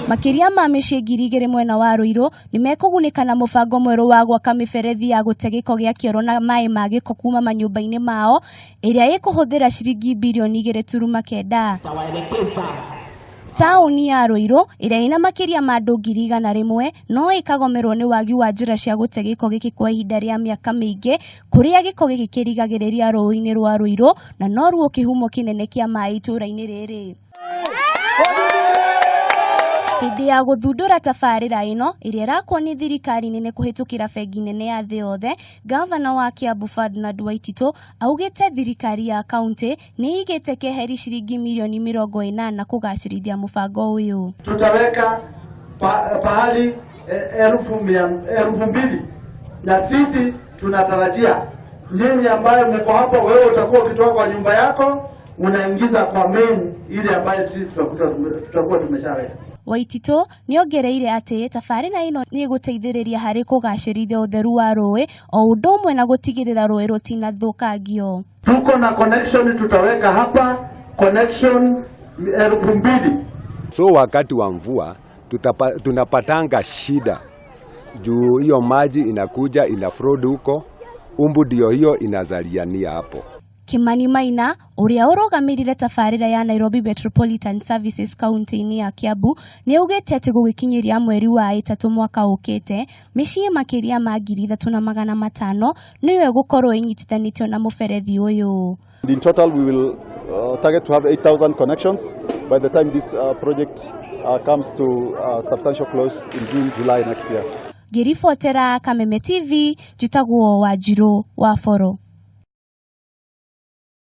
Makĩria ma mĩciĩ 2,000 mwena wa Ruiru nĩmekũgunĩka na mũbango mwerũ wa gwaka mĩberethi ya gũte gĩko gĩa kĩoro na maĩ ma gĩko kuma manyũmba-inĩ mao ĩrĩa ĩkũhũthĩra ciringi birioni 2.9. Taũni ya Ruiru ĩrĩa ĩna makĩria ma andũ 100,000 no ĩkagomerwo nĩ wagi wa njĩra cia gũte gĩko gĩkĩ kwa ihinda rĩa mĩaka mĩingĩ kũrĩa gĩko gĩkĩ kĩrigagĩrĩria rũĩ-inĩ rwa Ruiru na noruo kĩhumo kĩnene kĩa maĩ itũũra-inĩ rĩrĩ. Hĩndĩ ya gũthundũra tabarĩra ĩno ĩrĩa ĩrakwo nĩ thirikari nene kũhĩtũkĩra bengi nene ya thĩ yothe, gavana wa Kiambu Ferdinand Waititu augĩte thirikari ya kaunti nĩ ĩigĩte keheri ciringi mirioni 80 kũgacĩrithia mũbango ũyũ. Tutaweka pahali 2,000 na sisi tunatarajia nyinyi ambayo mko hapo, wewe utakuwa ukitoka kwa nyumba yako unaingiza kwa main ile ambayo sisi tutakuwa tumeshaweka. Waititu nĩongereire atĩ tabarĩra ĩno nĩ ĩgũteithĩrĩria harĩ kũgacĩrithia ũtheru wa rũĩ o ũndũ ũmwe na gũtigĩrĩra rũĩ rũtinathũkangio. Tuko na connection tutaweka hapa connection 2,000. So wakati wa mvua tunapatanga shida juu hiyo maji inakuja ina flood huko, umbu ndio hiyo inazaliania hapo. Kimani Maina ũrĩa ũrũgamĩrĩire tabarĩra ya Nairobi Metropolitan Services kaunti-inĩ ya Kiambu nĩ augĩte atĩ gũgĩkinyĩria mweri wa ĩtatũ mwaka ũkĩte mĩciĩ makĩria ma 3,500 nĩyo ĩgũkorwo ĩnyitithanĩtio na mũberethi ũyũ. In total we will target to have 8,000 connections by the time this project comes to substantial close in June, July next year. Ngĩribotera Kameme TV njĩtagwo Wanjirũ wa Boro.